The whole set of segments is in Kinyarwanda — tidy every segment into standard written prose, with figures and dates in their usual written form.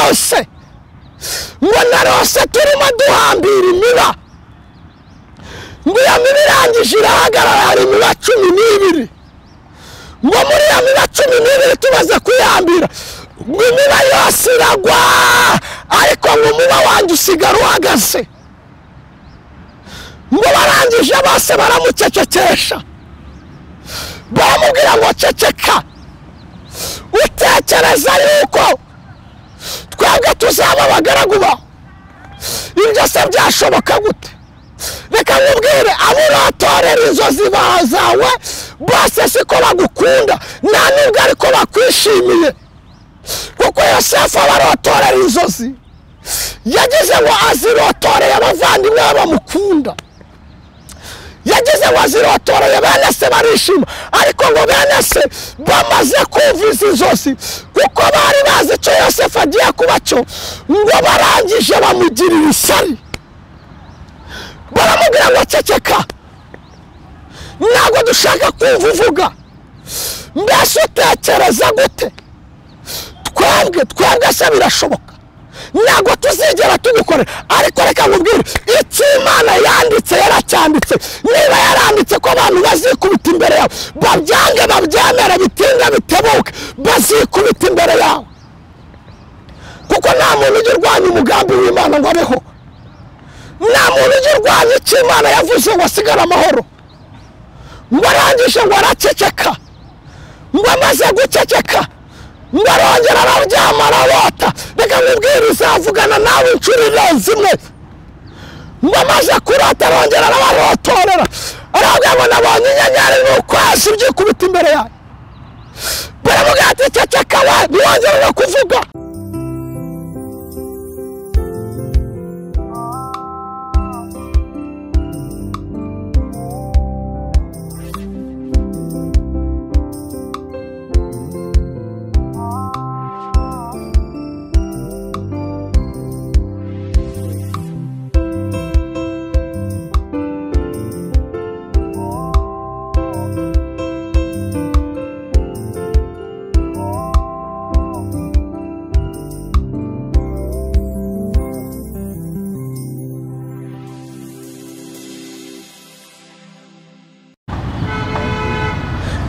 Nararose, ngo narose turimo duhambira imiba, ngo iyo miba irangije irahagarara, hari imiba 12, ngo muri iyo miba 12 tumaze kuyihambira ngo imiba yose iragwa, ariko ngo umuba wanjye usigara uhagaze. Ngo barangije bose baramucecekesha, baramubwira ngo ceceka, utekereza yuko twebwe tuzaba abagaragu bawe, ibyo se byashoboka gute? Reka nkubwire, abo uratorera inzozi zawe bose siko bagukunda, nta nubwo ariko bakwishimiye, kuko Yosefu abarotorera inzozi yagize ngo azirotoreye abavandimwe bamukunda, yagize ngo azirotoreye bene se barishima, ariko ngo bene se bamaze kumva izi nzozi, kuko bari bazi icyo Yosefu agiye kuba cyo, ngo barangije bamugirira ishyari, baramubwira ngo ceceka, ntabwo dushaka kumva uvuga, mbese utekereza gute? Twebwe se birashoboka, ntabwo tuzigera tugukorera. Ariko reka nkubwire, icyo Imana yanditse yaracyanditse. Niba yaranditse ko abantu bazikubita imbere yawe, babyange babyemere, bitinde bitebuke, bazikubita imbere yawe, kuko nta muntu ujya urwanya umugambi w'Imana ngo abeho, nta muntu ujya urwanya icyo Imana yavuze ngo asigare amahoro. Ngo arangije ngo araceceka, ngo amaze guceceka ngo arongera araryama ararota. Reka nkubwire, izavugana nawe inshuro irenze imwe. Ngo amaze kurota arongera arabarotorera, arabwira ngo nabonye inyenyeri n'ukwezi byikubita imbere yawe. Baramubwira ati ceceka we, ntiwongere no kuvuga.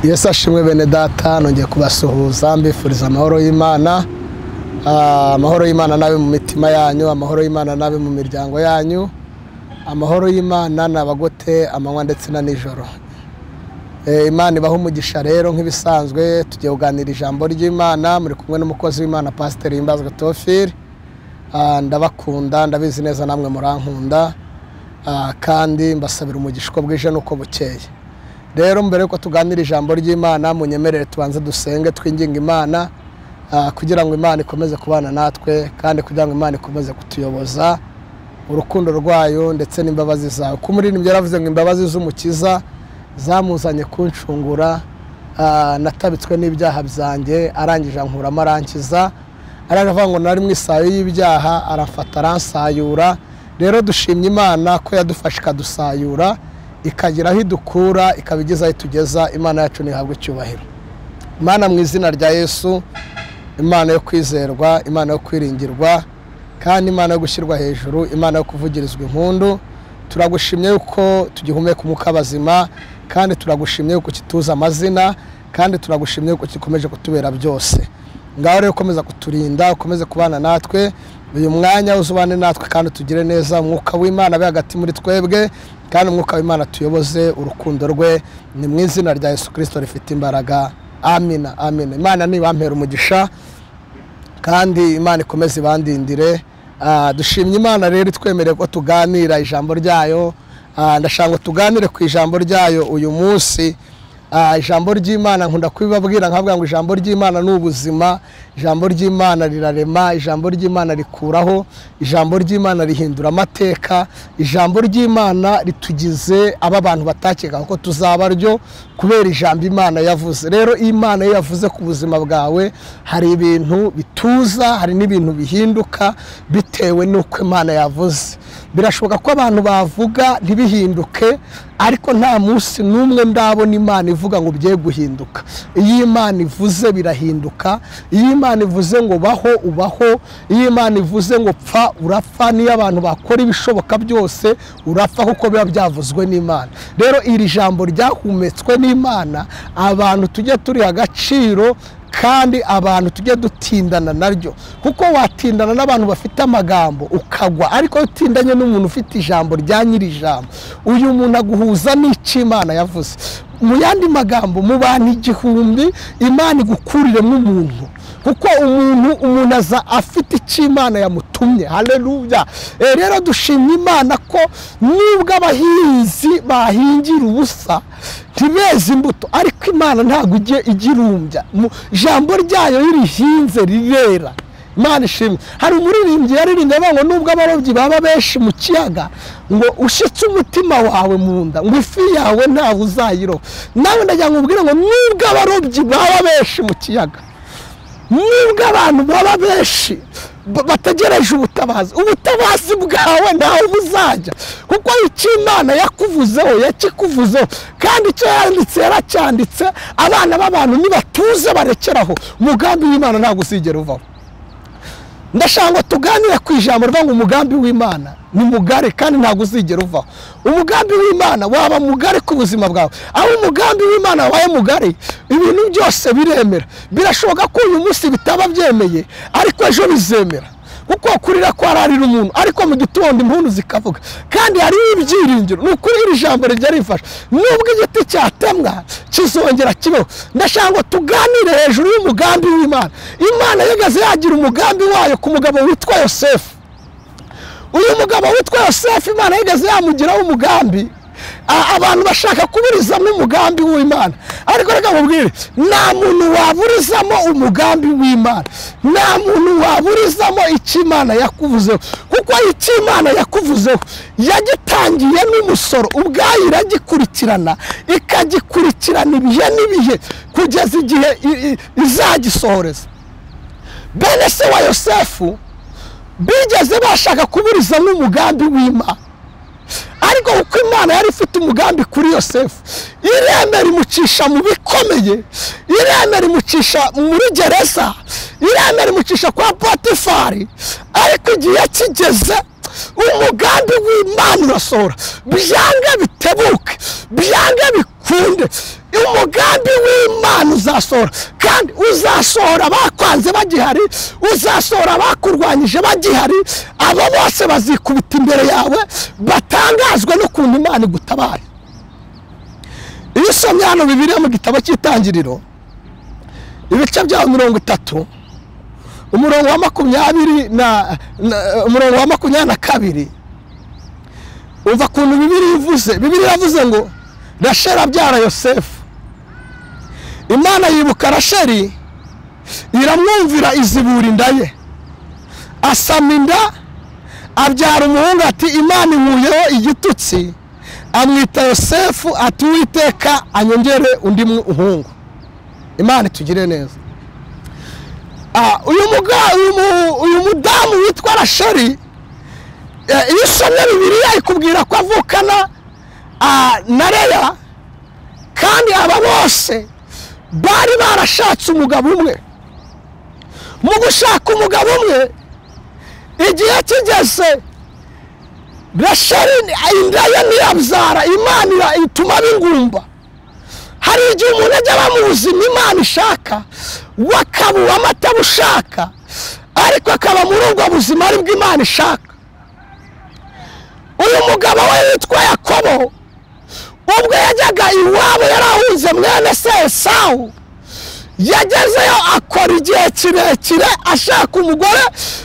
Yesu ashimwe bene data, nongeye kubasuhuza mbifuriza amahoro y'Imana. Amahoro y'Imana nabe mu mitima yanyu, amahoro y'Imana nabe mu miryango yanyu, amahoro y'Imana nabagote amanywa ndetse na nijoro. Imana ibahe umugisha. Rero nk'ibisanzwe tugiye kuganira ijambo ry'Imana, muri kumwe n'umukozi w'Imana Pastor Himbazwa Theophile. Ndabakunda, ndabizi neza namwe murankunda, kandi mbasabira umugisha uko bwije n'uko bukeye. Rero mbere yuko tuganira ijambo ry'Imana, munyemerere tubanze dusenge twinginga Imana, kugira ngo Imana ikomeze kubana natwe, kandi kugira ngo Imana ikomeze kutuyoboza urukundo rwayo ndetse n'imbabazi zayo. Kuko umuririmbyi yaravuze ngo imbabazi z'Umukiza zamuzanye kuncungura, natabitswe n'ibyaha byanjye, arangije ankuramo arankiza, aravuga ngo nari mu isayo y'ibyaha, aramfata aransayura. Rero dushimye Imana ko yadufashe ikadusayura, ikagira aho idukura, ikabigeza aho itugeza. Imana yacu ntihabwe icyubahiro. Imana mu izina rya Yesu, Imana yo kwizerwa, Imana yo kwiringirwa, kandi Imana yo gushyirwa hejuru, Imana yo kuvugirizwa impundu, turagushimye yuko tugihumeka umwuka bazima, kandi turagushimye yuko kituza amazina, kandi turagushimye yuko gikomeje kutubera byose. Ngaho rero ukomeza kuturinda, ukomeze kubana natwe uyu mwanya, uzubane natwe kandi tugire neza. Umwuka w'Imana abe hagati muri twebwe, kandi umwuka w'Imana tuyoboze urukundo rwe. Ni mu izina rya Yesu Kristo rifite imbaraga. Amina, amina. Imana nibampera umugisha, kandi Imana ikomeze ibandindire. Dushimye Imana rero itwemereye ko tuganira ijambo ryayo. Ndashaka ngo tuganire ku ijambo ryayo uyu munsi. Ijambo ry'Imana nkunda kubibabwira nkavuga ngo ijambo ry'Imana ni ubuzima, ijambo ry'Imana rirarema, ijambo ry'Imana rikuraho, ijambo ry'Imana rihindura amateka, ijambo ry'Imana ritugize aba bantu batakeka ko tuzaba ryo kubera ijambo Imana yavuze. Rero Imana iyo yavuze ku buzima bwawe, hari ibintu bituza, hari n'ibintu bihinduka bitewe n'uko Imana yavuze. Birashoboka ko abantu bavuga ntibihinduke, ariko nta munsi n'umwe ndabona Imana ivuga ngo bigiye guhinduka. Iyo Imana ivuze birahinduka. Iyo Imana ivuze ngo baho ubaho. Iyo Imana ivuze ngo pfa urapfa. Niyo abantu bakora ibishoboka byose urapfa, kuko biba byavuzwe n'Imana. Rero iri jambo ryahumetswe n'Imana, abantu tujye turi agaciro, kandi abantu tujye dutindana naryo, kuko watindana n'abantu bafite amagambo ukagwa, ariko utindanye n'umuntu ufite ijambo rya nyiri ijambo, uyu muntu aguhuza n'icyo Imana yavuze. Mu yandi magambo, mu bantu 1000 Imana igukuriremo umuntu, kuko umuntu aza afite icyo Imana yamutumye. Haleluya. Rero dushimye Imana ko nubwo abahinzi bahingira ubusa ntibeze imbuto, ariko Imana ntabwo igirumbya. Ijambo ryayo rihinze rirera. Imana ishimwe. Hari umuririmbyi yaririmbye avuga ngo nubwo abarobyi baba benshi mu kiyaga, ngo ushitse umutima wawe mu nda, ngo ifi yawe ntawe uzayiroba. Nawe ndagira ngo ubwire ngo nubwo abarobyi baba benshi mu kiyaga, nubwo abantu baba benshi bategereje ubutabazi, ubutabazi bwawe ntawe buzajya, kuko icyo Imana yakuvuzeho yakikuvuzeho, kandi icyo yanditse yaracyanditse. Abana b'abantu nibatuze barekeraho, umugambi w'Imana ntabwo uzigera uvaho. Ndashaka ngo tuganire ku ijambo rivuga ngo umugambi w'Imana ni mugari kandi ntabwo uzigera uvaho. Umugambi w'Imana waba mugari ku buzima bwawe. Aho umugambi w'Imana wabaye mugari, ibintu byose biremera. Birashoboka ko uyu munsi bitaba byemeye, ariko ejo bizemera, kuko kurira kwararira umuntu, ariko mu gitondo impundu zikavuga. Kandi hari ibyiringiro. Ni ukuri iri jambo rijya rifasha. Nubwo igiti cyatemwa kizongera kibeho. Ndashaka ngo tuganire hejuru y'umugambi w'Imana. Imana yigeze yagira umugambi wayo ku mugabo witwa Yosefu. Uyu mugabo witwa Yosefu, Imana yigeze yamugiraho umugambi. Abantu bashaka kuburizamo umugambi w'Imana, ariko reka mubwire, nta muntu waburizamo umugambi w'Imana, nta muntu waburizamo icyo Imana yakuvuzeho, kuko icyo Imana yakuvuzeho yagitangiye n'umusoro, ubwayo iragikurikirana, ikagikurikirana ibihe n'ibihe kugeza igihe izagisohoreza. Bene se wa Yosefu bigeze bashaka kuburizamo umugambi w'Imana, ariko kuko Imana yari ifite umugambi kuri Yosefu, iremera imucisha mu bikomeye, iremera imucisha muri gereza, iremera imucisha kwa Potifari, ariko igihe kigeze umugambi w'Imana urasohora. Byanga bitebuke, byanga bikunde, umugambi w'Imana uzasohora, kandi uzasohora bakwanze bagihari, uzasohora bakurwanyije bagihari. Abo bose bazikubita imbere yawe, batangazwe n'ukuntu Imana igutabaye. Iyo usomye hano Bibiliya mu gitabo cy'Itangiriro, ibice bya 30, umurongo wa 20 na umurongo wa 22, umva kuntu Bibiliya ivuze. Bibiliya iravuze ngo Rasheli abyara Yosefu. Imana yibuka Rasheli, iramwumvira, izibura inda ye, asama inda, abyara umuhungu. Ati Imana inkuyeho igitutsi, amwita Yosefu, ati Uwiteka anyongere undi muhungu. Imana itugire neza. Uyu mudamu witwa Rasheli, iyo usomye Bibiliya ikubwira ko avukana na Leya, kandi aba bose bari barashatse umugabo umwe. Mu gushaka umugabo umwe, igihe kigeze Rasheli inda ye ntiyabyara, Imana ituma bingumba. Hari igihe umuntu ajya aba mu buzima Imana ishaka, wakabuwa amata bushaka, ariko akaba muri ubwo buzima aribwo Imana ishaka. Uyu mugabo we witwa Yakobo, ubwo yajyaga iwabo yarahunze mwene se Esawu, yagezeyo akora igihe kirekire ashaka umugore,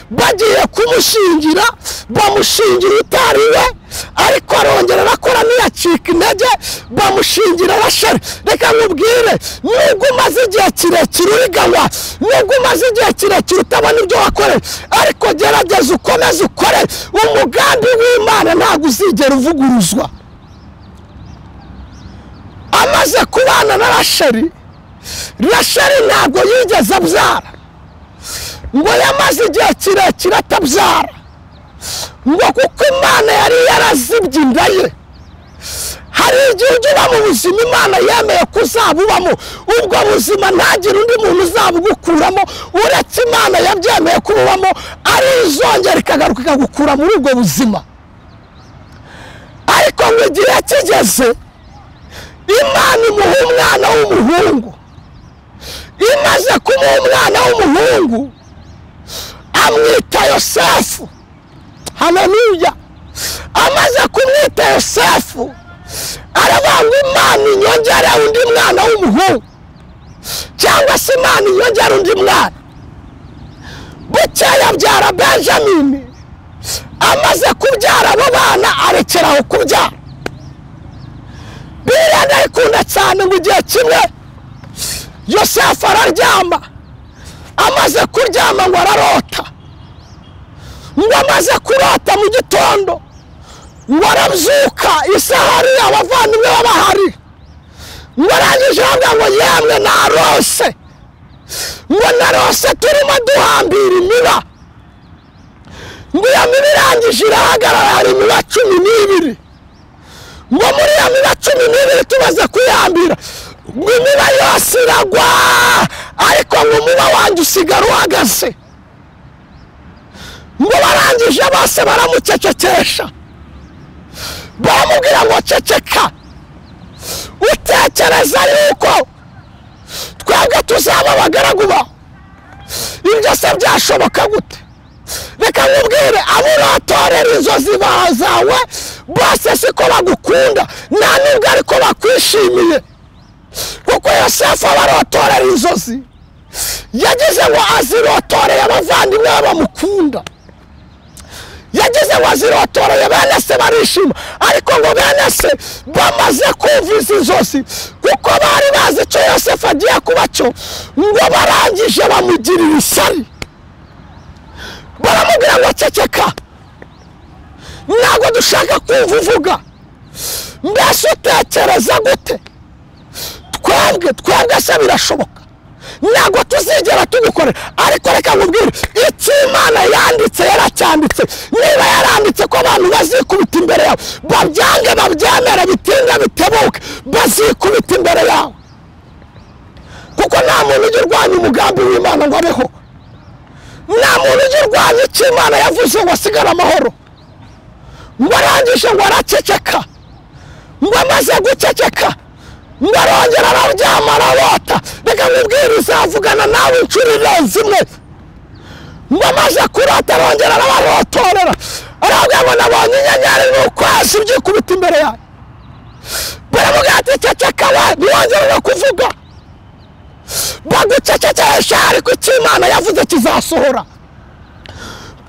bagiye kumushingira, bamushingira utari we, ariko arongera arakora ntiyacika intege, bamushingira Rasheli. Reka nkubwire, nubwo umaze igihe kirekire uriganywa, nubwo umaze igihe kirekire utabona ibyo wakoreye, ariko gerageza ukomeze ukore. Umugambi w'Imana ntabwo uzigera uvuguruzwa. Amaze kubana na Rasheli, Rasheli ntabwo yigeze abyara, ngo yamaze igihe kirekire atabyara. Ngo kuko Imana yari yarazibye inda ye. Hari igihe ujya uba mu buzima Imana yemeye ko uzabubamo, ubwo buzima ntagire undi muntu uzabugukuramo uretse Imana yabyemeye kububamo, ari izongera ikagaruka ikagukura muri ubwo buzima. Ariko ngo igihe kigeze Imana imuha umwana w'umuhungu. Imaze kumuha umwana w'umuhungu amwita Yosefu. Haleluya. Amaze kumwita Yosefu aravuga Imana inyongera undi mwana w'umuhungu, cyangwa se Imana inyongera undi mwana. Bukeye abyara Benjamini. Amaze kubyara abo bana arekeraho kubyara. Bibiliya ndayikunda cyane. Ngo igihe kimwe Yosefu araryama. Amaze kuryama ngo ararota. Ngo amaze kurota mu gitondo ngo arabyuka, isahari abavandimwe babahari. Ngo arangije aravuga ngo yemwe narose, ngo narose turimo duhambira imiba. Ngo iyo miba irangije irahagarara, hari imiba 12. Ngo muri iyo miba 12 tumaze kuyihambira, ngo imiba yose iragwa, ariko ngo umuba wanjye usigara uhagaze. Ngo barangije bose baramucecekesha, baramubwira ngo ceceka, utekereza yuko twebwe tuzaba abagaragu bawe, ibyo se byashoboka gute? Reka nkubwire, abo uratorera inzozi zawe bose siko bagukunda, nta nubwo ariko bakwishimiye. Kuko Yosefu abarotorera inzozi yagize ngo azirotoreye abavandimwe bamukunda, yagize ngo azirotoreye bene se barishima. Ariko ngo bene se bamaze kumva izi nzozi, kuko bari bazi icyo Yosefu agiye kuba cyo, ngo barangije bamugirira ishyari, baramubwira ngo ceceka, ntabwo dushaka kumva uvuga. Mbese utekereza gute? Twebwe se birashoboka? Ntabwo tuzigera tugukorera. Ariko reka nkubwire, icyo Imana yanditse yaracyanditse. Niba yaranditse ko abantu bazikubita imbere yawe, babyange babyemere, bitinde bitebuke, bazikubita imbere yawe. Kuko nta muntu ujya urwanya umugambi w'Imana ngo abeho. Nta muntu ujya urwanya icyo Imana yavuze ngo asigare amahoro. Ngo arangije ngo araceceka. Ngo amaze guceceka ngo arongera araryama ararota. Reka nkubwire, izavugana nawe inshuro irenze imwe. Ngo amaze kurota arongera arabarotorera, aravuga ngo nabonye inyenyeri n'ukwezi byikubita imbere yawe. Baramubwira ati ceceka we, ntiwongere no kuvuga. Bagucecekesha, ariko icyo Imana yavuze kizasohora.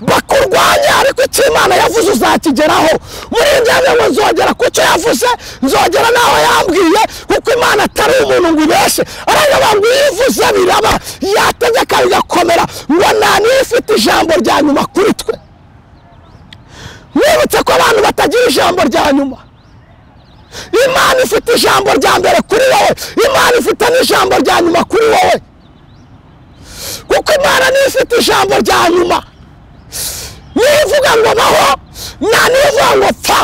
Bakurwanya, ariko icyo Imana yavuze uzakigeraho. Muri njyewe ngo nzongera ku cyo yavuze, nzongera naho yambwiye, kuko Imana atari umuntu ngo ibeshe. Aravuga ngo iyo ivuze biraba, yategeka bigakomera. Ngo nta n'ifite ijambo rya nyuma kuri twe. Mwibutse ko abantu batagira ijambo rya nyuma. Imana ifite ijambo rya mbere kuri wowe, Imana ifite n'ijambo rya nyuma kuri wowe. Kuko Imana niyo ifite ijambo rya nyuma. Nivuga ngo baho, nta nivuga ngo pfa.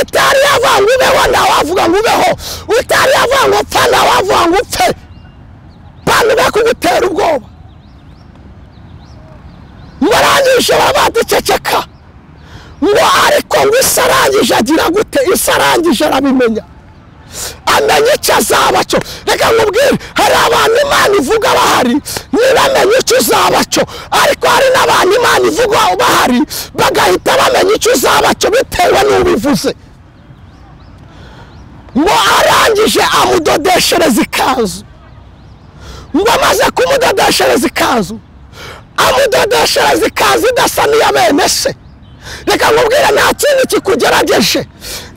Itari yavuga ngo ubeho, ntawavuga ngo ubeho. Utari yavuga ngo pfa, ntawavuga ngo upfe. Bantu bakugutera ubwoba. Ngo arangije babadececeka. Ngo ariko ngo isi arangije agira gute? Isi arangije arabimenya, amenya icyo azaba cyo. Reka nkubwire, hari abantu Imana ivuga bahari ntibamenye icyo uzaba cyo, ariko hari n'abantu Imana ivuga bahari bagahita bamenya icyo uzaba cyo bitewe n'ubivuze. Ngo arangije amudodeshereza ikanzu. Ngo amaze kumudodeshereza ikanzu, amudodeshereza ikanzu idasa n'iya bene se. Reka nkubwire, nta kindi kikugerageje,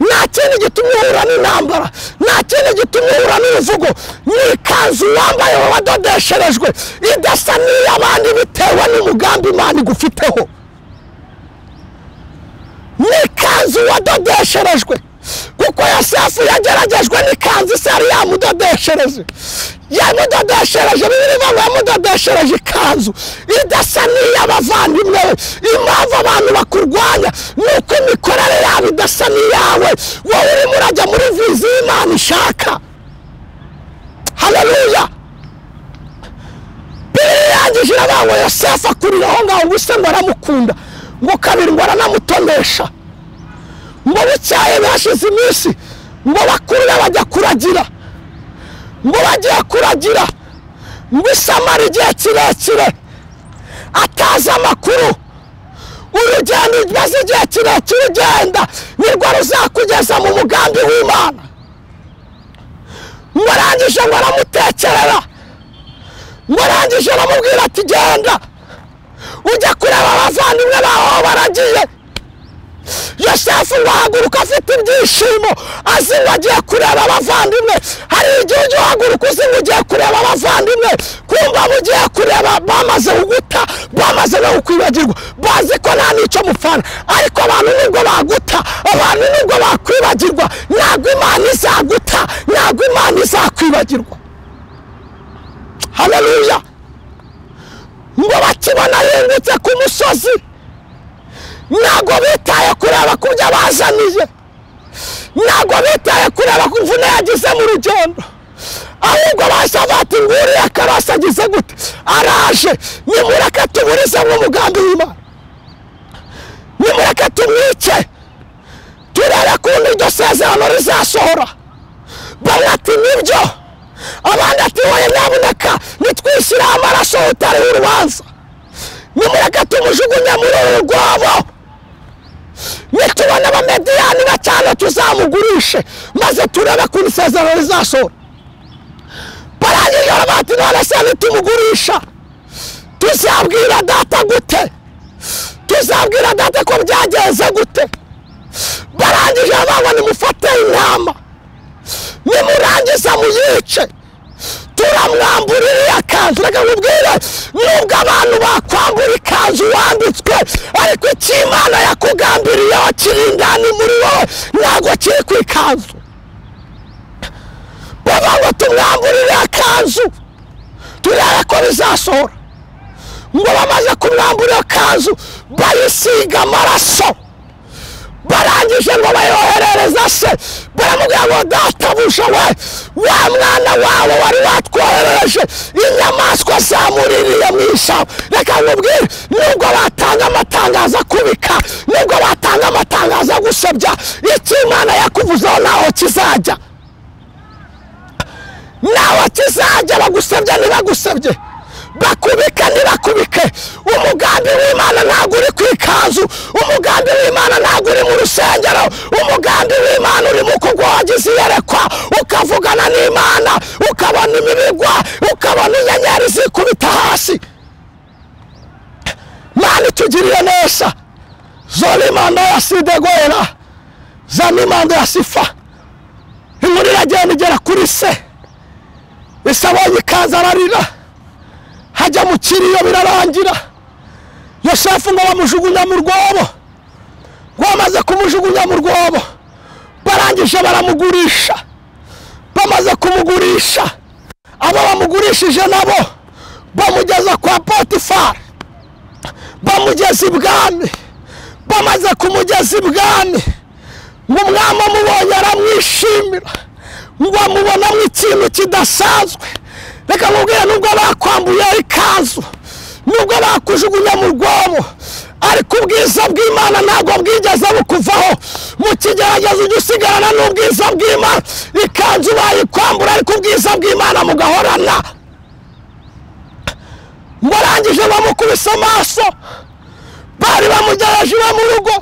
nta kindi gituma uhura n'intambara, nta kindi gituma uhura n'uruvugo, ni ikanzu wambaye wadodesherejwe idasa n'iy'abandi bitewe n'umugambi Imana igufiteho. Ni ikanzu wadodesherejwe Kuko Yosefu yageragejwe n'ikanzu se yari yamudodeshereje. Yamudodeshereje, Bibiliya ivuga ngo yamudodeshereje ikanzu idasa n'iy'abavandimwe be. Impamvu abantu bakurwanya ni uko imikorere yabo idasa n'iyawe. Wowe urimo urajya muri viziyo Imana ishaka. Haleluya. Bibiliya irangije iravuga ngo Yosefu akurira aho ngaho, ngo se ngo aramukunda, ngo kabiri ngo aranamutonesha. Ngo bukeye hashize iminsi ngo bakuru be bajya kuragira, ngo bagiye kuragira, ngo isamara igihe kirekire atazi amakuru. Urugendo umaze igihe kirekire ugenda nirwo ruzakugeza mu mugambi w'Imana. Ngo arangije ngo aramutekerera, ngo arangije aramubwira ati genda ujya kureba abavandimwe bawe baragiye. Yosefu ngo ahaguruka afite ibyishimo, azi ngo agiye kureba abavandimwe. Hari igihe ujya uhaguruka uzi ngo ugiye kureba abavandimwe, kumva ugiye kureba bamaze kuguta, bamaze no kukwibagirwa, bazi ko nta n'icyo mupfana. Ariko abantu nubwo baguta, abantu nubwo bakwibagirwa, ntabwo Imana izaguta, ntabwo Imana izakwibagirwa. Haleluya. Ngo bakibona yungutse ku musozi, ntabwo bitaye kureba ku byo bazaniye, ntabwo bitaye kureba ku mvune yagize mu rugendo, ahubwo bahise bati nguriya karasi agize gute, araje, nimureke tuburize nk'umugambi w'Imana, nimureke tumwice, turebe kuntu iryo sezerano rizasohora. Bamwe ati nibyo, abandi ati wowe nyabuneka nitwishyiraho amaraso utariho urubanza, nimureke tumujugunye muri uru rwobo, nitubona abamediyani batanu tuzamugurishe, maze turebe kuntu isezerano rizasohora. Barangije bati none se nitumugurisha tuzabwira data gute? Tuzabwira data ko byagenze gute? Barangije baba nimufate intama, nimurangiza muyice, turamwambura iriya kanzu. Reka nkubwire, nubwo abantu bakwambura ikanzu wambitswe, ariko icyo Imana yakugambiriyeho kiri indani muri wowe, ntabwo kiri ku ikanzu. Bavuga ngo tumwambure iriya kanzu turebe ko bizasohora. Ngo bamaze kumwambura iyo kanzu bayisiga amaraso, barangije ngo bayoherereza se, baramubwira ngo databuja we, wa mwana wawe wari watwoherereje inyamaswa zamuririye mu ishyamba. Reka nkubwire, nubwo batanga amatangazo akubika, nubwo batanga amatangazo agusebya, icyo Imana yakuvuzeho ntaho kizajya, ntaho kizajya. Bagusebye ntibagusebye, bakubike ntibakubike, umugambi w'Imana ntabwo uri ku ikanzu, umugambi w'Imana ntabwo uri mu rusengero, umugambi w'Imana uri mu kuguhagiza iyerekwa, ukavugana n'Imana, ukabona imibigwa, ukabona inyenyeri zikubita hasi. Imana itugiriye neza. Zolimando ya sidegoera zanimando ya sifa. Inkuru iragenda igera kuri se, isabonye ikanzu ararira, hajya mu kiriyo birarangira. Yosefu ngo bamujugunya mu rwobo, ngo bamaze kumujugunya mu rwobo, barangije baramugurisha. Bamaze kumugurisha, abo bamugurishije nabo bamugeza kwa Potifari, bamugeza ibwami. Bamaze kumugeza ibwami, ngo umwami amubonye aramwishimira, ngo amubonamo ikintu kidasanzwe. Reka nkubwire, nubwo bakwambuye ikanzu, nubwo bakujugunya mu rwobo, ariko ubwiza bw'Imana ntabwo bwigeze bukuvaho. Mu kigeragezo ujya usigarana n'ubwiza bw'Imana. Ikanzu bayikwambura, ariko ubwiza bw'Imana mugahorana. Ngo arangije bamukubise amaso, bari bamugereje iwe mu rugo,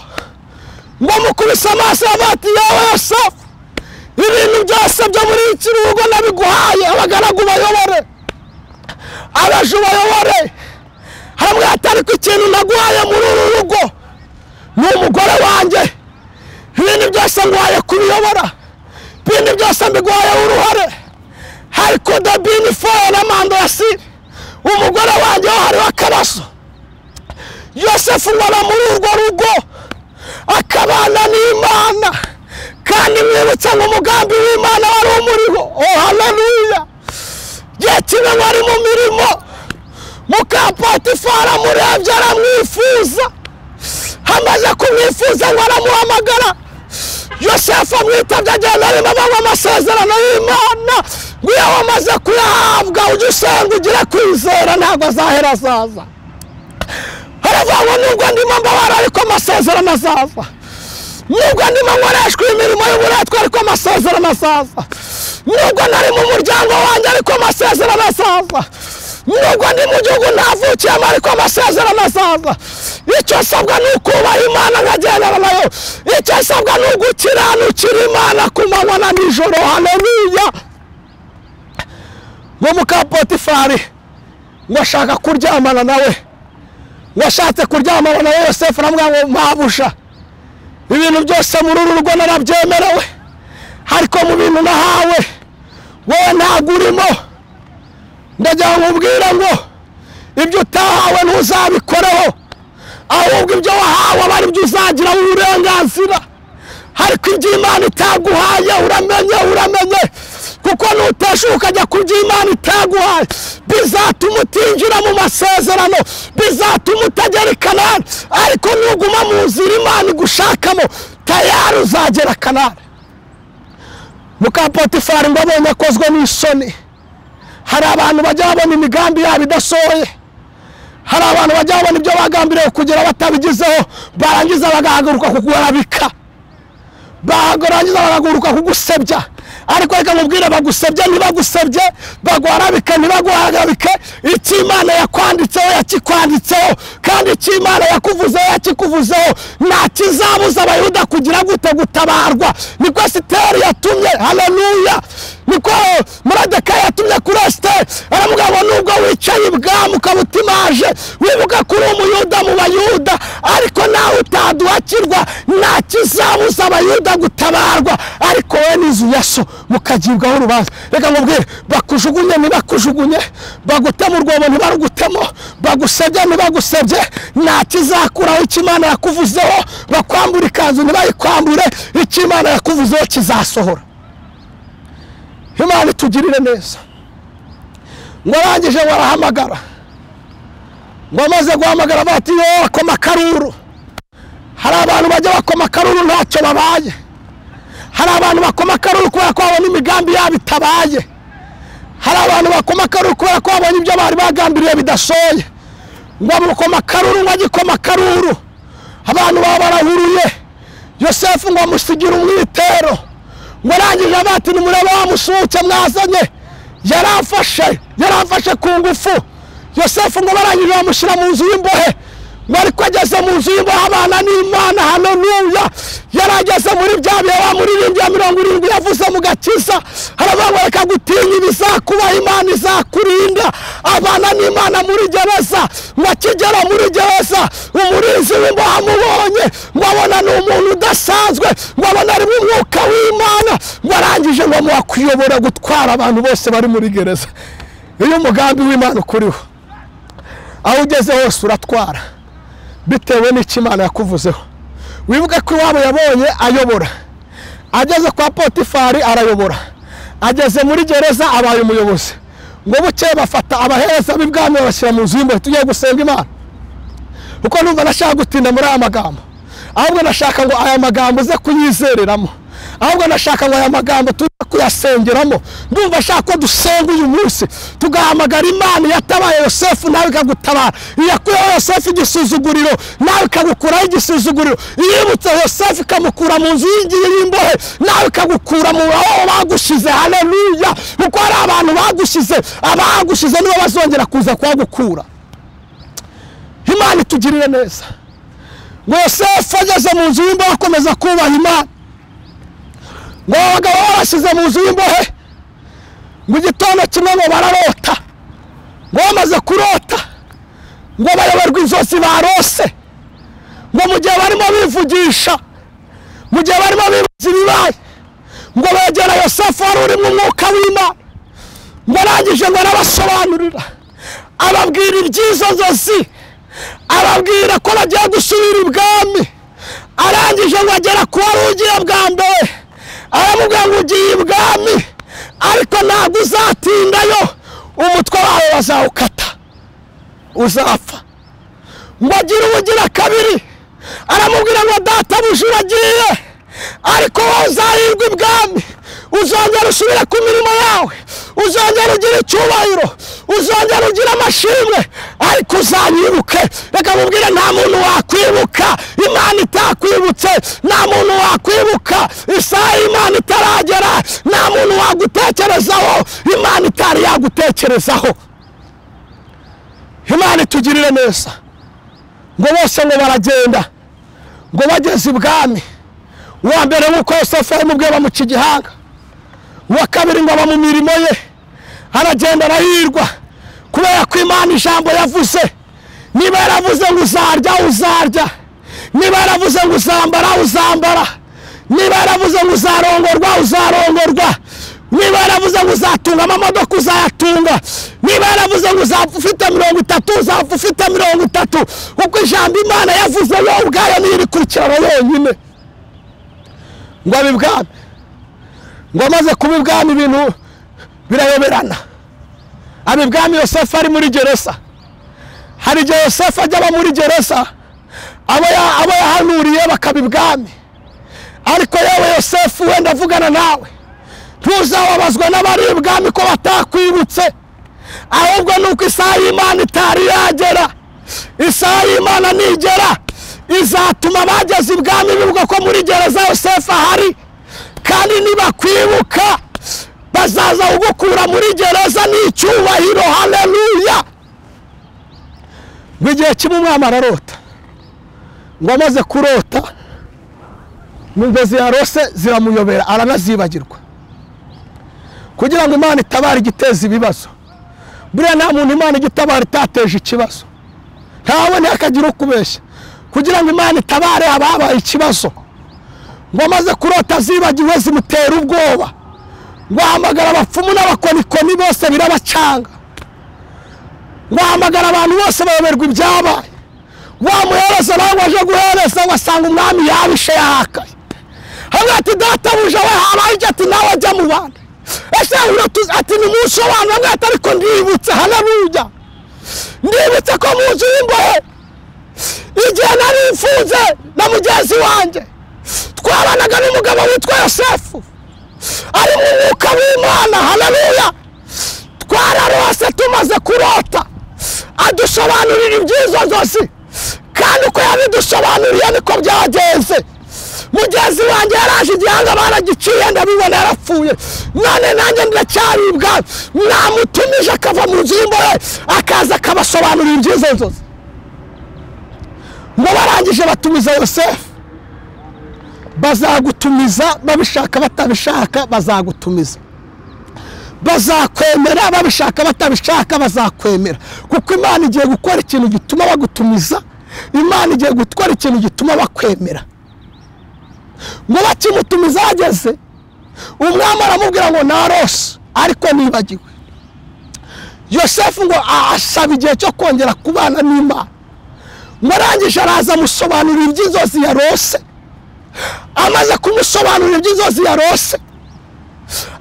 ngo mukubise amaso bati yewe Yosefu, ibintu byose byo muri iki rugo nabiguhaye, abagaragu bayobore, abaja bayobore, hamwe ariko ikintu naguhaye muri uru rugo ni umugore wanjye, ibintu byose nguhaye kubiyobora, ibintu byose mbiguhaye uruhare. Ariko dabini foya na mando ya siri, umugore wanjye ho hariho akabazo. Yosefu ngo aba muri urwo rugo akabana n'Imana, Kandi mwibutsa ngo umugambi w'Imana wari umuriho. Oh haleluya. Gihe kimwe ngo ari mu mirimo, muka Potifari amurebye aramwifuza. Hamaze kumwifuza ngo aramuhamagara. Yosefu amwitabye agenda arimo abanywa amasezerano y'Imana. Ngo iyo wamaze kuyahabwa ujye usenga ugire kwizera, ntabwo azahera azaza. Haravuga ngo nubwo ndimo mbabara ariko amasezerano azaza. Nubwo ndimo nkoreshwa imirimo y'uburetwa ariko amasezerano azaza. Nubwo nari mu muryango wanjye ariko amasezerano azaza. Nubwo ndi mu gihugu ntavukiyemo ariko amasezerano azaza. Icyo nsabwa ni ukubaha Imana nkagendana nayo. Icyo nsabwa ni ugukiranukira Imana ku manywa na nijoro. Haleluya. Ngo muka Potifari ngo ashaka kuryamana nawe, ngo ashatse kuryamana nawe, Yosefu aramubwira ngo mpabusha, ibintu byose muri uru rugo narabyemerewe, ariko mu bintu nahawe wowe ntabwo urimo. Ndagira ngo ubwire ngo ibyo utahawe ntuzabikoreho, ahubwo ibyo wahawe aba ari byo uzagiraho uburenganzira. Ariko ibyo Imana itaguhaye uramenye, uramenye, kuko nuteshuka ukajya ku byo Imana itaguhaye bizatuma utinjira mu masezerano, bizatuma utagera i Kanani. Ariko nuguma mu nzira Imana igushakamo tayari uzagera Kanani. Muka Potifari ngo abonye akozwe n'isoni. Hari abantu bajya babona imigambi yabo idasohoye. Hari abantu bajya babona ibyo bagambiriye kugera batabigezeho, barangiza bagahaguruka kuguharabika, barangiza bagahaguruka kugusebya. Ariko reka nkubwire, bagusebye ntibagusebye, baguharabike ntibaguharabike, icyo Imana yakwanditseho yakikwanditseho, kandi icyo Imana yakuvuzeho yakikuvuzeho. Nta kizabuza Abayuda kugira gute gutabarwa. Niko Esiteri yatumye, haleluya, niko Moridekayi yatumye kuri Esiteri, aramubwira ngo nubwo wicaye ibwami ukaba utimaje, wibuka kuri Umuyuda mu Bayuda, ariko nawe utaduhakirwa, nta kizabuza Abayuda gutabarwa, ariko wowe n'inzu ya so mukagibwaho urubanza. Reka nkubwire, bakujugunye ntibakujugunye, bagutema urwobo ntibarugutemo, bagusebye ntibagusebye, nta kizakuraho icyo Imana yakuvuzeho. Bakwambura ikanzu ntibayikwambure, icyo Imana yakuvuzeho kizasohora. Imana itugirire neza. Ngo arangije ngo arahamagara, ngo amaze guhamagara bati yo akoma akaruru. Hari abantu bajya bakoma akaruru ntacyo babaye. Hari abantu bakoma akaruru kubera ko babona imigambi yabo itabaye. Hari abantu bakoma akaruru kubera ko babonye ibyo bari bagambiriye bidasohoye. Ngo amukoma akaruru, ngo agikoma akaruru, abantu baba barahuruye. Yosefu ngo amusigira umwitero. Ngo arangije bati nimurebe wa musuke mwazanye, yaramfashe ku ngufu. Yosefu ngo barangije bamushyira mu nzu y'imbohe. Ngo ariko ageze mu nzu y'imbohe abana n'Imana. Haleluya. Yarageze muri bya bihe wa muririmbyi ya 70 yavuze mu gakiza, haravuga ngo reka gutinya ibizakubaho, Imana izakurinda. Abana n'Imana muri gereza. Ngo akigera muri gereza, umurinzi w'imbohe amubonye, ngo abona ni umuntu udasanzwe, ngo abona ari mu mwuka w'Imana. Ngo arangije ngo amuha kuyobora gutwara abantu bose bari muri gereza. Iyo umugambi w'Imana ukuriho, aho ugeze hose uratwara bitewe n'icyo Imana yakuvuzeho. Wibuke ko iwabo yabonye ayobora, ageze kwa Potifari arayobora, ageze muri gereza abaye umuyobozi. Ngo bukeye bafata abahereza b'ibwami babashyira mu nzu y'imbohe. Tugiye gusenga Imana, kuko numva nashaka gutinda muri aya magambo, ahubwo nashaka ngo aya magambo uze kuyizereramo, ahubwo nashaka ngo aya magambo tuze kuyasengeramo. Ndumva ashaka ko dusenga uyu munsi, tugahamagara Imana yatabaye Yosefu nawe ikagutabara, iyakuyeho Yosefu igisuzuguriro nawe ikagukuraho igisuzuguriro, iyibutse Yosefu ikamukura mu nzu y'imbohe nawe ikagukura mu aho bagushize. Haleluya. Kuko hari abantu bagushyize, abagushize nibo bazongera kuza kuhagukura. Imana itugirire neza. Ngo Yosefu ageze mu nzu y'imbohe akomeza kubaha Imana. Ngo abagabo babashyize mu nzu y'imbohe, ngo igitondo kimwe ngo bararota. Ngo bamaze kurota, ngo bayoberwa inzozi barose. Ngo mu gihe barimo bivugisha, mu gihe barimo bibaza ibibaye, ngo begera Yosefu wari uri mu mwuka w'Imana. Ngo arangije ngo arabasobanurira, ababwira iby'izo nzozi, ababwira ko bagiye gusubira ibwami. Arangije ngo agera ku wari ugiye bwa mbere, Aramubwira ngo ugiye ibwami ariko ntabwo uzatindayo, umutwe wawe bazawukata, uzapfa. Ngo agire ubugira kabiri, aramubwira ngo databuja uragiye ariko wowe uzahirwa ibwami, uzongera usubire ku mirimo yawe, uzongera ugire icyubahiro, uzongera ugire amashimwe, ariko uzanyibuke. Reka mubwire, nta muntu wakwibuka Imana itakwibutse, nta muntu wakwibuka isaha Imana itaragera, nta muntu wagutekerezaho Imana itari yagutekerezaho. Imana itugirire neza. Ngo bose ngo baragenda, ngo bageze ibwami, uwa mbere nk'uko Yosefu yamubwiye bamuca igihanga, uwa kabiri ngo aba mu mirimo ye, aragenda arahirwa kubera ko Imana ijambo yavuze. Niba yaravuze ngo uzarya, uzarya. Niba yaravuze ngo uzambara, uzambara. Niba yaravuze ngo uzarongorwa, uzarongorwa. Niba yaravuze ngo uzatunga amamodoka, uzayatunga. Niba yaravuze ngo uzapfa ufite 30, uzapfa ufite 30. Kuko ijambo Imana yavuze yo ubwayo niyo irikurikirana yonyine. Ngo abe ibwami, ngo amaze kuba ibwami ibintu birayoberana. Abe ibwami Yosefu ari muri gereza. Hari igihe Yosefu ajya aba muri gereza, abo yahanuriye bakaba ibwami. Ariko yewe Yosefu, wenda avugana nawe, ntuzababazwa n'abari ibwami ko batakwibutse, ahubwo nuko isaha y'Imana itari yagera. Isaha y'Imana nigera izatuma bageze ibwami bibuka ko muri gereza Yosefu ahari, kandi nibakwibuka bazaza kugukura muri gereza n'icyubahiro. Haleluya. Ngo igihe kimwe umwami ararota, ngo amaze kurota inzozi yarose ziramuyobera, aranazibagirwa. Kugira ngo Imana itabare igiteza ibibazo. Buriya nta muntu Imana igitabara itateje ikibazo, ntawe ntihakagire ukubeshya. Kugira ngo Imana itabare ababaye ikibazo. Ngo amaze kurota zibagiwe zimutera ubwoba, ngo ahamagara abapfumu n'abakonikoni bose birabacanga, ngo ahamagara abantu bose bayoberwa ibyabaye. Wamuhereza nawe aje guhereza, ngo asanga umwami yabishe yahakaye. Hamwe ati databuja we habaye iki? Ati nawe ajya mu bandi. Ese ati ni umunsi w'abantu. Hamwe ati ariko ndibutse, haleluya, ndibutse ko mu nzu y'imbohe igihe nari mfunze na mugenzi wanjye twabanaga n'umugabo witwa Yosefu ari mu mwuka w'Imana. Haleluya. Twararose tumaze kurota adusobanurira iby'izo nzozi, kandi uko yabidusobanuriye niko byagenze. Mugenzi wanjye yaraje igihanga baragiciye, ndabibona yarapfuye, none nanjye ndacyaribwa. Namutumije akava mu nzu y'imbohe akaza akabasobanurira iby'izo nzozi. Ngo barangije batumiza Yosefu. Bazagutumiza babishaka batabishaka, bazagutumiza. Bazakwemera babishaka batabishaka, bazakwemera. Kuko Imana igiye gukora ikintu gituma bagutumiza, Imana igiye gukora ikintu gituma bakwemera. Ngo bakimutumiza ageze, umwami aramubwira ngo narose ariko nibagiwe. Yosefu ngo asaba igihe cyo kongera kubana n'Imana. Ngo arangije araza amusobanurira iby'inzozi yarose. Amaze kumusobanurira iby'inzozi yarose,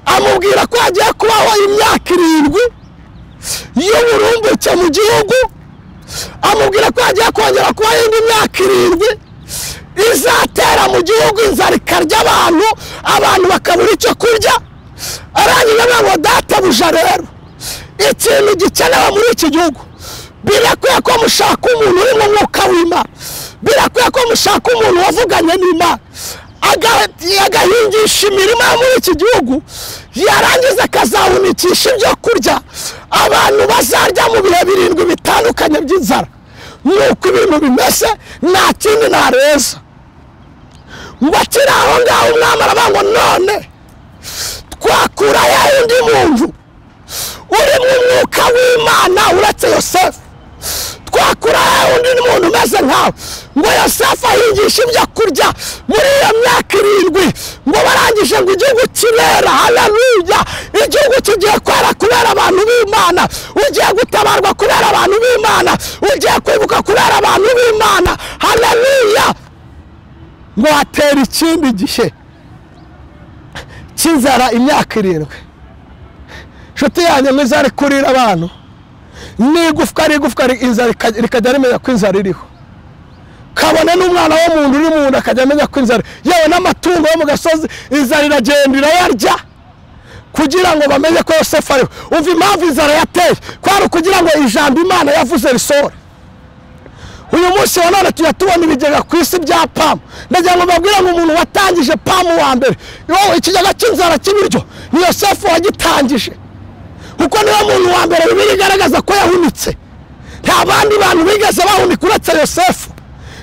amubwira ko hagiye kubaho imyaka 7 y'uburumbuke mu gihugu. Amubwira ko hagiye kongera kubaho indi myaka 7 izatera mu gihugu inzara ikarya abantu, abantu bakabura icyo kurya. Arangije avuga ngo databuja rero, ikintu gikenewe muri iki gihugu, birakwiye ko mushaka umuntu uri mu mwuka w'Imana, birakwiye ko mushaka umuntu wavuganye n'Imana, agahingisha imirima muri iki gihugu, yarangiza akazahunikisha ibyo kurya abantu bazarya mu bihe 7 bitandukanye by'inzara. Nuko ibintu bimeze, nta kindi nareza. Ngo akiri aho ngaho umwami aravuga ngo none twakura undi muntu uri mu mwuka w'Imana uretse Yosefu? Twakura undi muntu umeze nkawe? Ngo Yosefu ahingisha ibyo kurya muri iyo myaka 7. Ngo barangije ngo igihugu kirera. Haleluya. Igihugu kigiye kwera kubera abantu b'Imana. Ugiye gutabarwa kubera abantu b'Imana, ugiye kwibuka kubera abantu b'Imana. Haleluya. Ngo atera ikindi gihe. cy'inzara imyaka 7. Nshuti yanjye mwiza, kurira abantu n'igufwa rigufwa inzara rikajya rimenya ko inzara iriho, kabone n'umwana w'umuntu uri mu nda akajya amenya ko inzara, yewe n'amatungo yo mu gasozi inzara iragenda irayarya kugira ngo bamenye ko Yosefu ariho. Umva impamvu inzara yateye, kwari ukugira ngo ijambo Imana yavuze risohore. Uyu munsi wa none tujya tubona ibigega ku isi bya PAM. Ndagira ngo mbabwire ngo umuntu watangije PAM wa mbere, ikigega cy'inzara cy'ibiryo, ni Yosefu wagitangije, kuko niwe muntu wa mbere Bibiliya igaragaza ko yahunitse. Nta bandi bantu bigeze bahunika uretse Yosefu.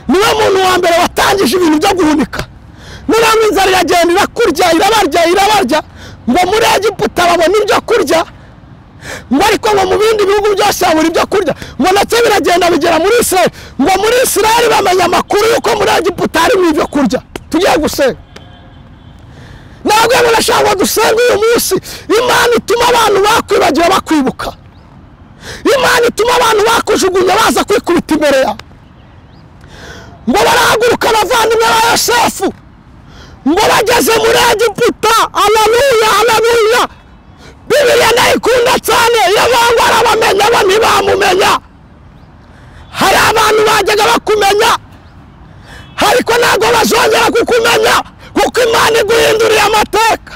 Niwe muntu wa mbere watangije ibintu byo guhunika. Noneho inzara iragenda irakurya, irabarya, irabarya, ngo muri Egiputa babona ibyo kurya, ngo ariko ngo mu bindi bihugu byose babura ibyo kurya, ngo ndetse biragenda bigera muri Israel, ngo muri Israel bamenya amakuru yuko muri Egiputa harimo ibyo kurya. Tugiye gusenga. Ntabwo nashaka ngo dusenge uyu munsi Imana ituma abantu bakwibagiwe bakwibuka, Imana ituma abantu bakujugunya baza kwikubita imbere yawe. Ngo barahaguruka abavandimwe ba Yosefu, ngo bageze muri Egiputa. Haleluya, haleluya. Bibiliya ndayikunda cyane, iyo bangu arabamenya bo ntibamumenya. Hari abantu bajyaga bakumenya ariko ntabwo bazongera kukumenya, kuko Imana iguhinduriye amateka.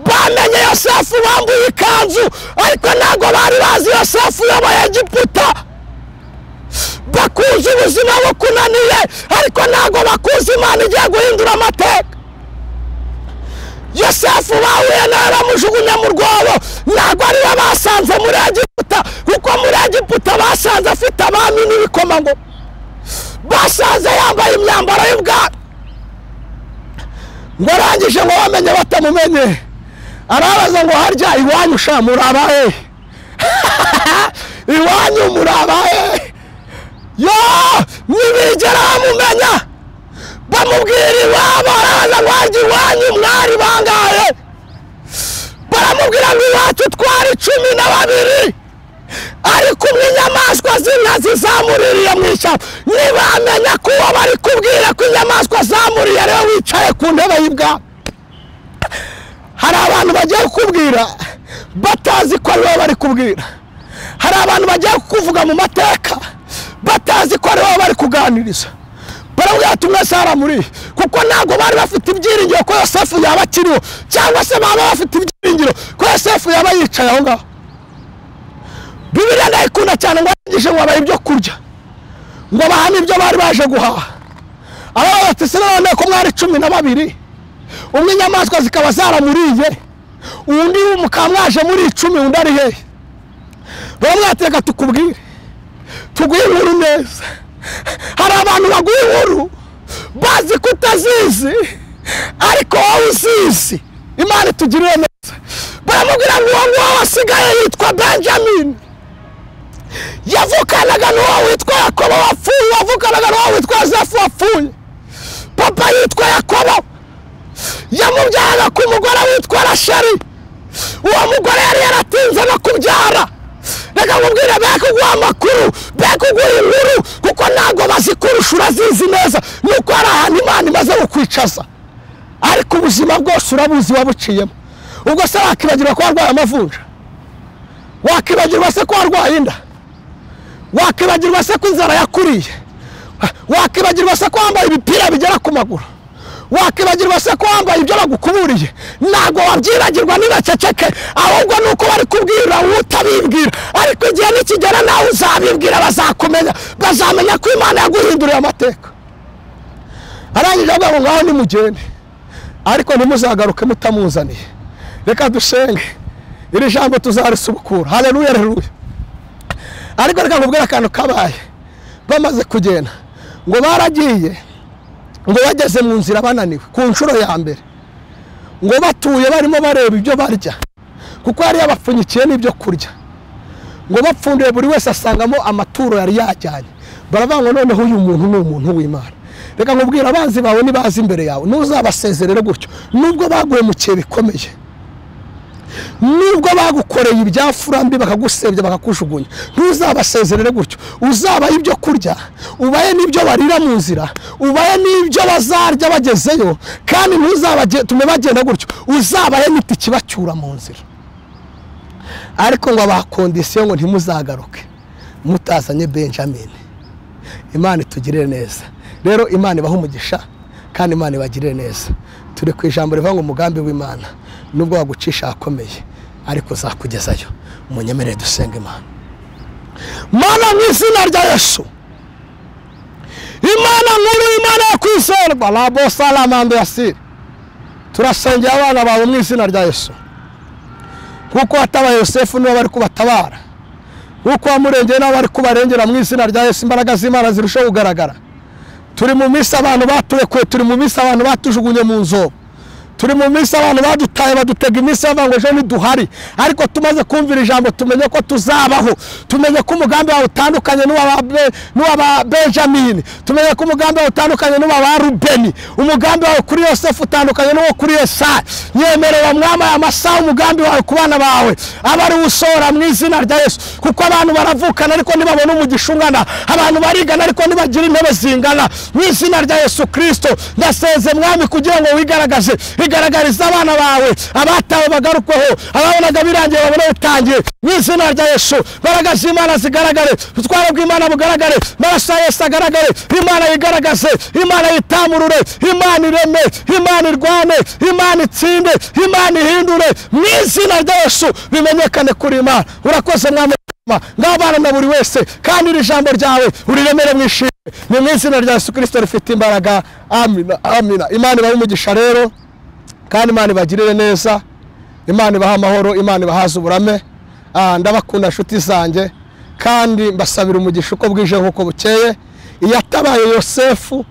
Bamenye Yosefu bambuye ikanzu, ariko ntabwo bari bazi Yosefu uyoboye Egiputa. Bakuzi ubuzima bukunaniye, ariko ntabwo bakuzi Imana igiye guhindura amateka. Yosefu bahuye nawe bamujugunya mu rwobo, ntabwo ariwe basanze muri Egiputa, kuko muri Egiputa basanze afite abami n'ibikomangoma, basanze yambaye imyambaro y'ubwami. Ngo arangije ngo bamenye batamumenye, arabaza ngo harya iwanyu sha murabahe? Iwanyu murabahe? Yo, ntibigera bamumenya, bamubwira iwabo, arabaza ngo harya iwanyu mwari bangahe? Baramubwira ngo iwacu twari 12, ariko umwe inyamaswa z'inkazi zamuririye mu ishyamba. Ntibamenya ko uwo bari kubwira ko inyamaswa zamuriye ariwe wicaye ku ntebe y'ibwami. Hari abantu bagiye kukubwira batazi ko ariwe bari kubwira. Hari abantu bagiye kukuvuga mu mateka batazi ko ariwe bari kuganiriza. Baramubwira ati mwese haramuriye, kuko ntabwo bari bafite ibyiringiro ko Yosefu yaba akiriho, cyangwa se baba bafite ibyiringiro ko Yosefu yaba yicaye aho ngaho. Bibiliya ndayikunda cyane, ngo arangije ngo abahe ibyo kurya, ngo bahane ibyo bari baje guhaha. Arabaza ati se none ko mwari 12, umwe inyamaswa zikaba zaramuriye, undi mukaba mwaje muri 10, undi ari hehe? Baramubwira reka tukubwire, tuguhe inkuru neza. Hari abantu baguha inkuru bazi ko utazizi, ariko wowe uzizi. Imana itugirire neza. Baramubwira ngo uwo nguwo wasigaye yitwa Benjamin, yavukanaga n'uwo witwa Yakobo wapfuye, wavukanaga n'uwo witwa Yosefu wapfuye. Papa yitwa Yakobo, yamubyaraga ku mugore witwa Rasheli. Uwo mugore yari yaratinze no kubyara. Reka nkubwire, bekuguha amakuru, bekuguha inkuru, kuko ntabwo bazikurusha, urazizi neza. Nuko hari ahantu Imana imaze kukwicaza, ariko ubuzima bwose urabuzi wabuciyemo. Ubwo se wakibagirwa ko warwaye amavunja? Wakibagirwa se ko warwaye inda? Wakibagirwa se ko inzara yakuriye? Wakibagirwa se ko wambaye ibipira bigera ku maguru? Wakibagirwa se ko wambaye ibyo bagukuburiye? Ntabwo wabyibagirwa, ntibaceceke, ahubwo nuko bari kubwira utabibwira. Ariko igihe nikigera nawe uzabibwira, bazakumenya, bazamenya ko Imana yaguhinduriye amateka. Arangije avuga ngo ngaho nimugende, ariko ntimuzagaruke mutamuzaniye. Reka dusenge, iri jambo tuzarisubukura. Haleluya, haleluya. Ariko reka nkubwire akantu kabaye. Bamaze kugenda, ngo baragiye, ngo bageze mu nzira bananiwe ku nshuro ya mbere, ngo batuye barimo bareba ibyo barya, kuko yari yabapfunyikiye n'ibyo kurya. Ngo bapfunduye buri wese asangamo amaturo yari yajyanye. Baravuga ngo noneho uyu muntu ni umuntu w'Imana. Reka nkubwire, abanzi bawe nibaza imbere yawe ntuzabasezerere gutyo, nubwo baguhemukiye bikomeye. Nubwo bagukoreye ibyafura mbi bakagusebya bakakujugunya, ntuzabasezerere gutyo. Uzabaye ibyo kurya, ubaye n'ibyo barira mu nzira, ubaye n'ibyo bazarya bagezeyo, kandi ntuzabatume bagenda gutyo, uzabaye n'itike bacyura mu nzira. Ariko ngo abakondisiyo ngo ntimuzagaruke mutazanye Benjamin. Imana itugirire neza. Rero Imana ibahe umugisha kandi Imana ibagirire neza. Turi ku ijambo rivuga ngo umugambi w'Imana nubwo wagucisha akomeye ariko uzakugezayo. Munyemerere dusenga Imana. Mana mu izina rya Yesu, Imana nkuru, Imana yo kwizerwa, labo salamando yasiri, turasengera abana bawe mu izina rya Yesu. Kuko watabaye Yosefu niwe bari kubatabara, kuko wamurengeye nabo bari kubarengera mu izina rya Yesu. Imbaraga z'Imana zirushaho kugaragara. Turi mu minsi abantu baturekuye, turi mu minsi abantu batujugunye mu nzobo, turi mu minsi abantu badutaye badutega iminsi bavuga ngo ejo ntiduhari. Ariko tumaze kumvira ijambo tumenye ko tuzabaho, tumenye ko umugambi wawe utandukanye n'uwa Benjamin, tumenye ko umugambi wawe utandukanye n'uwa Rubeni, umugambi wawe kuri Yosefu utandukanye n'uwo kuri Yesaya. Nyemerera mwama aya masaha umugambi wawe ku bana bawe aba ari usohora mu izina rya Yesu. Kuko abantu baravukana ariko ntibabona umugisha ungana, abantu barigana ariko ntibagira intebe zingana. Mu izina rya Yesu Kristo ndaseze mwami kugira ngo wigaragaze, igaragariza abana bawe abatawe bagarukweho, ababonaga birangiye babone utangiye. Mu izina rya Yesu imbaraga z'Imana zigaragare, ubutware bw'Imana bugaragare, amaraso ya Yesu agaragare, Imana yigaragaze, Imana yitamurure, Imana ireme, Imana irwane, Imana itsinde, Imana ihindure. Mu izina rya Yesu bimenyekane kuri Imana. Urakoze mwami, ngabana na buri wese, kandi iri jambo ryawe uriremere mwishimwe. Ni mu izina rya Yesu Kristo rifite imbaraga. Amina, amina. Imana ibahe umugisha rero, kandi Imana ibagirire neza, Imana ibaha amahoro, Imana ibahaze uburame. Ndabakunda nshuti zanjye, kandi mbasabira umugisha uko bwije nk'uko bukeye. Iyatabaye Yosefu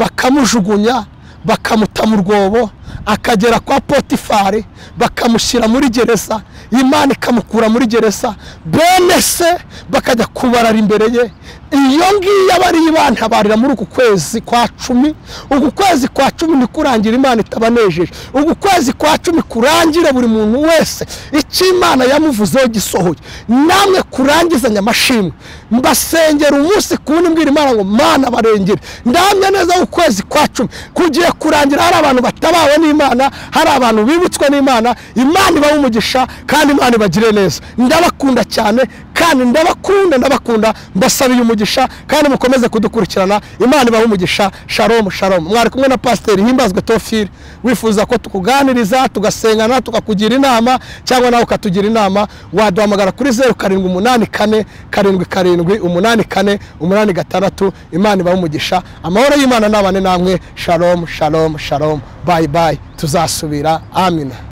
bakamujugunya bakamuta mu rwobo, akagera kwa Potifari bakamushyira muri gereza, Imana ikamukura muri gereza, bene se bakajya kubarara imbere ye. Iyo ngiyo abari bantabarira muri uku kwezi kwa 10. Uku kwezi kwa 10 nikurangira Imana itabanejeje. Uku kwezi kwa 10 kurangire buri muntu wese icyo Imana yamuvuzeho gisohoye. Namwe kurangizanya amashimwe. Mbasengera umunsi kundi mbwira Imana ngo Mana barengere. Ndamya neza ukwezi kwa 10 kugiye kurangira hari abantu batabawe n'Imana, hari abantu bibutswe n'Imana. Imana ibahe umugisha kandi Imana ibagire neza. Ndabakunda cyane kandi ndabakunda, ndabakunda, mbasabiye umugisha kandi mukomeze kudukurikirana. Imana ibahe umugisha. Shalom, shalom. Mwari kumwe na Pasiteri Himbazwe Tofili. Wifuza ko tukuganiriza, tugasengana, tukakugira inama cyangwa nawe ukatugira inama, waduhamagara kuri 0784 77 84 86. Imana ibahe umugisha. Amahoro y'Imana nabane namwe. Shalom, shalom, shalom. Bye bye. Tuzasubira. Amina.